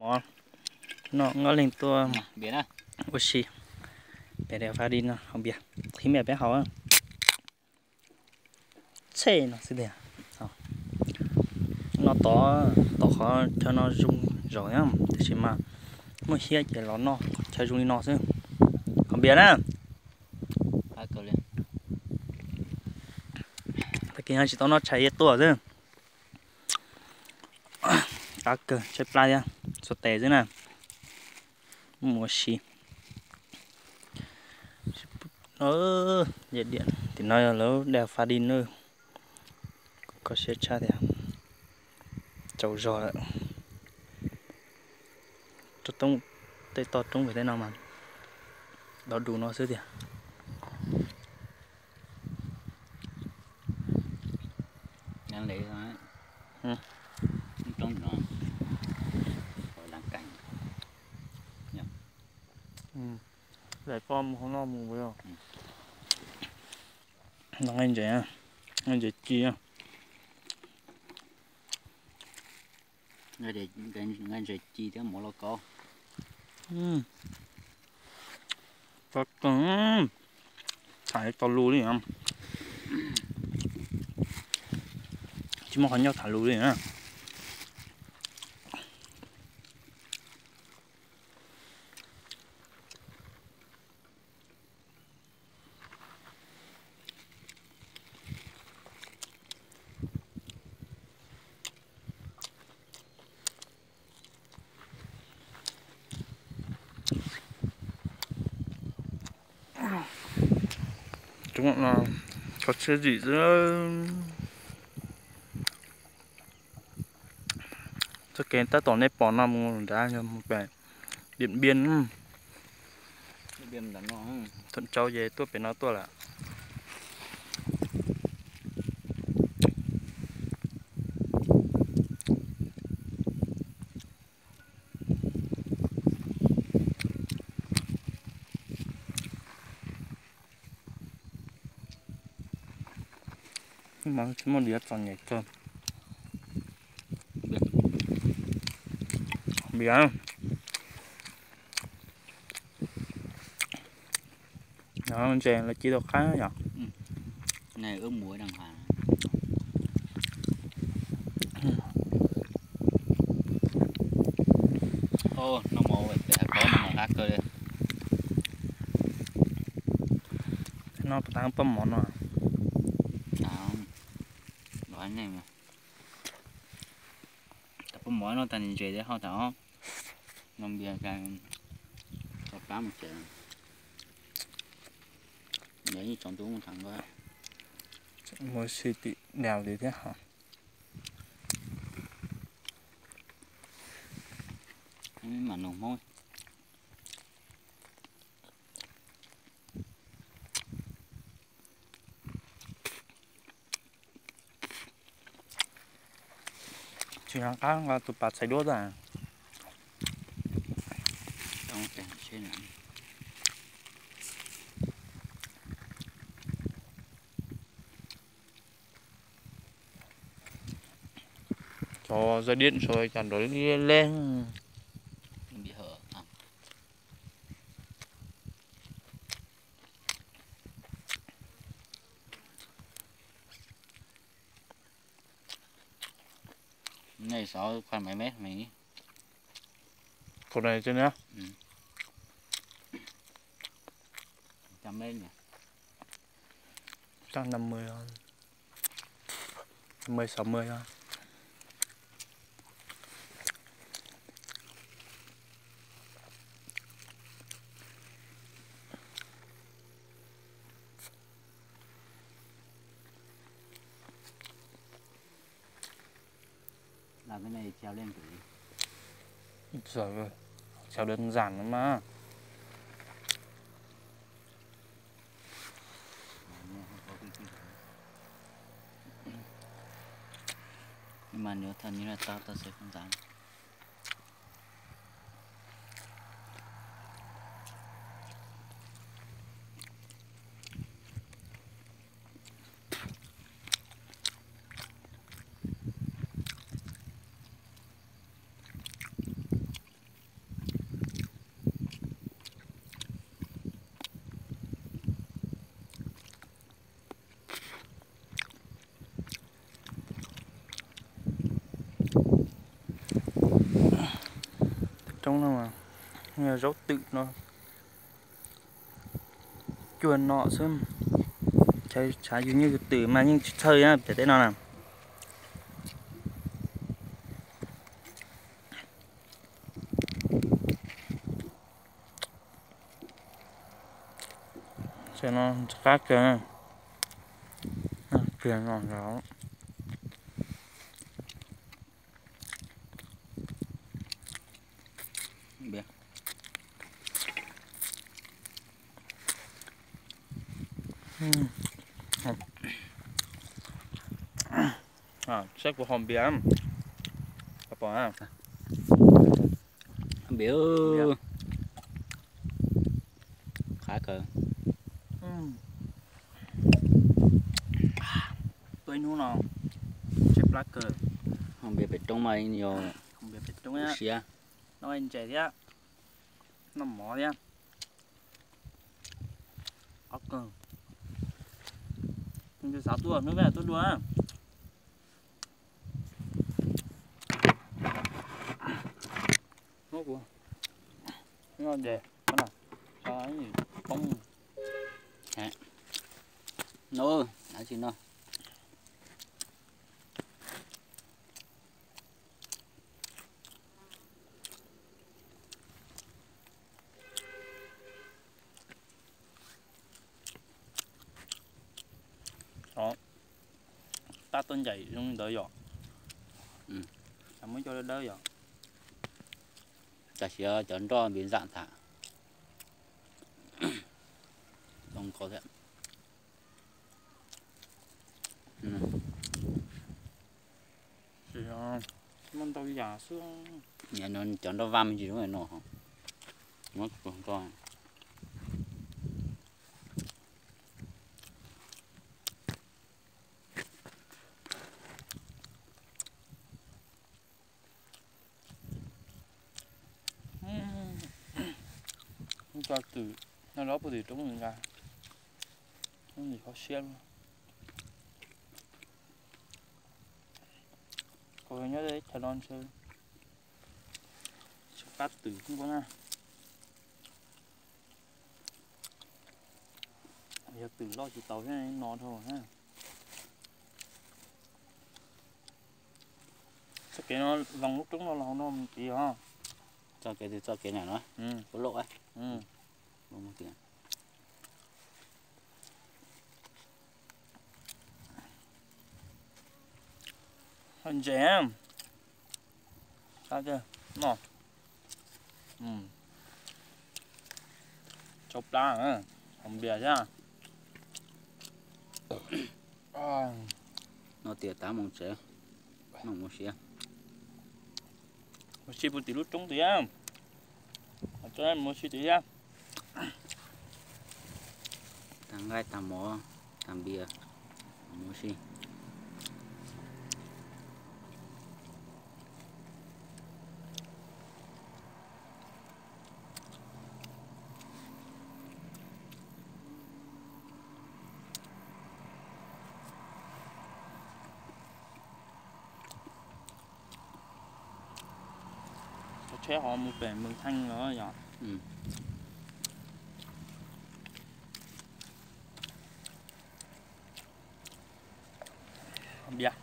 Noj, noj leej tuaj ua si. Pem Fadi no haus npias, qhib mej peb haus. Txhej no xwb tiag. Noj tod, tod qhov chaw no zoo zaum thiab, tiam sis mas muaj hiab ces los noj qhov chaw zoo li no xwb. Haus npias na. Tag kis tsis tau noj tshais, tuaj xwb. Qab kawg, tshaib plab thiab, xuas tes xwb na. Mus ua si. Tim no yog lawv dag Fadi na. Kho siab tshaj tias tsaus zog lawm. Tej toj roob pem tej no mas dov dus no xwb tiag. Daim koj mus hauv no mus. No nqaij ntses, nqaij ntses ci. Nqaij ntses ci thiab mov lauj kaub. Qab kawg, tham tau lus li. Tsis muaj qhov ncauj tham lus li na. Kho siab zim xwb. Txoj kev tab tom nej pom no mus nrad yog mus pem Điện Biên. Thaum tsau ces tuaj pem no tuaj lawm. Mas tsis muaj diav txom nyem kawg. Npias. Ntses lawv ci tau qab yom. No puas tau poj mov no? Poj mov no tas ntses thiab ho tas no npias, tau plab mus tsev. Mus si tim daus li thiab ho. Mam nug Hmoob. Tsis nco qab nqa tus pas txhais duab tas. Cov dây điện soi cov nrov leb leb. Nej xav khoai maiv meb me. Cov này trên đó. Trăm mét nhỉ? Chắc năm mươi thôi. Năm mươi, sáu mươi thôi. Giờ xào đơn giản lắm mà. Nhưng mà nếu thật như là tao, tao sẽ không dám. roob no mas yog zaub twm no, cuag no xwb. Chav yug nyuj yug twm mas yeej tsis txhawj pem teb no na. Qab kawg, kiag no. Saib kuv haus npias. Npias, qab kawg. Tuaj ib hnub no tshaib plab kawg. Haus npias pem roob mas yog npias pem roob siab, noj ntses thiab, noj mov thiab. Qab kawg. Xav tuaj hnub peb tuaj dua. Hnub kuv noj ntses, poob. No, dab tsi no. Tab tom ncaim zoo li ntawd yom. Muab coj dawb dawb yom. Tam sim cov nroj npias ntxam tas. Zoo nkauj thiab. Muaj ntau yam xwb. Cov nroj vaj me ntsis zoo no. Muab kua nroj. Cov twm no, lawv puag tim roob nka, ntxim kho siab. Kuv nyob teb chaws no ntshe tsis qab twm kub na. Yog twm loj tsis tau thiab no dhau na. Txoj kev no, zoo lub roob no los hauv no mus tid os. Txoj kev twg? Txoj kev nram no, ua loj. Ntses no, tsau plab, haus npias thiab. No tias tab mus tsev, mus ua si. Mus si puag tim lub roob tiag, mus si tiag. Tag nqaij tag mov tag npias, mus ua si. Tsheb ho mus pem Mường Thanh los yom. Npias.